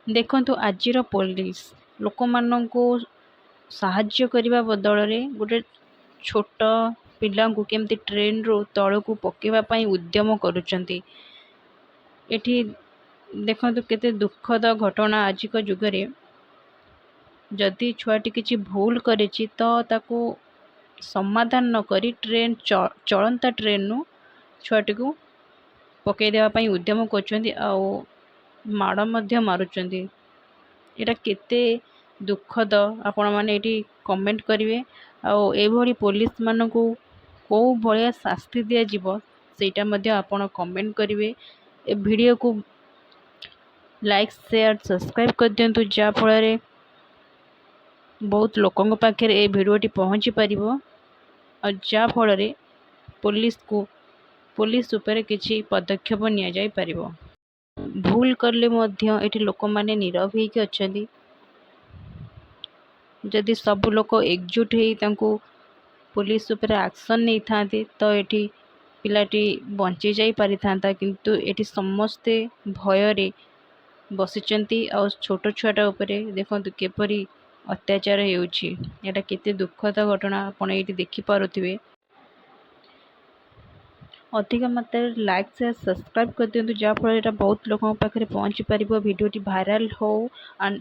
ଦେଖନ୍ତୁ, ଆଜିର ପୋଲିସ ଲୋକମାନଙ୍କୁ ସାହାଯ୍ୟ କରିବା ବଦଳରେ ଗୋଟେ ଛୋଟ ପିଲାଙ୍କୁ କେମିତି ଟ୍ରେନରୁ ତଳକୁ ପକେଇବା ପାଇଁ ଉଦ୍ୟମ କରୁଛନ୍ତି। ଏଠି ଦେଖନ୍ତୁ, କେତେ ଦୁଃଖଦ ଘଟଣା। ଆଜିକା ଯୁଗରେ ଯଦି ଛୁଆଟି କିଛି ଭୁଲ କରିଛି, ତ ତାକୁ ସମାଧାନ ନକରି ଟ୍ରେନ୍, ଚଳନ୍ତା ଟ୍ରେନ୍ରୁ ଛୁଆଟିକୁ ପକାଇ ଦେବା ପାଇଁ ଉଦ୍ୟମ କରୁଛନ୍ତି ଆଉ ମାଡ଼ ମଧ୍ୟ ମାରୁଛନ୍ତି। ଏଇଟା କେତେ ଦୁଃଖଦ, ଆପଣମାନେ ଏଇଠି କମେଣ୍ଟ କରିବେ। ଆଉ ଏଇଭଳି ପୋଲିସମାନଙ୍କୁ କେଉଁ ଭଳିଆ ଶାସ୍ତି ଦିଆଯିବ, ସେଇଟା ମଧ୍ୟ ଆପଣ କମେଣ୍ଟ କରିବେ। ଏ ଭିଡ଼ିଓକୁ ଲାଇକ୍, ସେୟାର, ସବସ୍କ୍ରାଇବ୍ କରିଦିଅନ୍ତୁ, ଯାହାଫଳରେ ବହୁତ ଲୋକଙ୍କ ପାଖରେ ଏ ଭିଡ଼ିଓଟି ପହଞ୍ଚି ପାରିବ ଆଉ ଯାହାଫଳରେ ପୋଲିସ ଉପରେ କିଛି ପଦକ୍ଷେପ ନିଆଯାଇପାରିବ। ଭୁଲ କଲେ ମଧ୍ୟ ଏଠି ଲୋକମାନେ ନୀରବ ହେଇକି ଅଛନ୍ତି। ଯଦି ସବୁ ଲୋକ ଏକଜୁଟ ହେଇ ତାଙ୍କୁ ପୋଲିସ ଉପରେ ଆକ୍ସନ୍ ନେଇଥାନ୍ତେ, ତ ଏଠି ପିଲାଟି ବଞ୍ଚି ଯାଇ ପାରିଥାନ୍ତା। କିନ୍ତୁ ଏଠି ସମସ୍ତେ ଭୟରେ ବସିଛନ୍ତି ଆଉ ଛୋଟ ଛୁଆଟା ଉପରେ ଦେଖନ୍ତୁ କିପରି ଅତ୍ୟାଚାର ହେଉଛି। ଏଇଟା କେତେ ଦୁଃଖଦ ଘଟଣା, ଆପଣ ଏଇଠି ଦେଖିପାରୁଥିବେ। ଅଧିକ ମାତ୍ରାରେ ଲାଇକ୍, ସେୟାର, ସବସ୍କ୍ରାଇବ୍ କରିଦିଅନ୍ତୁ, ଯାହାଫଳରେ ଏଇଟା ବହୁତ ଲୋକଙ୍କ ପାଖରେ ପହଞ୍ଚି ପାରିବ। ଭିଡ଼ିଓଟି ଭାଇରାଲ୍ ହଉ ଆଣ୍ଡ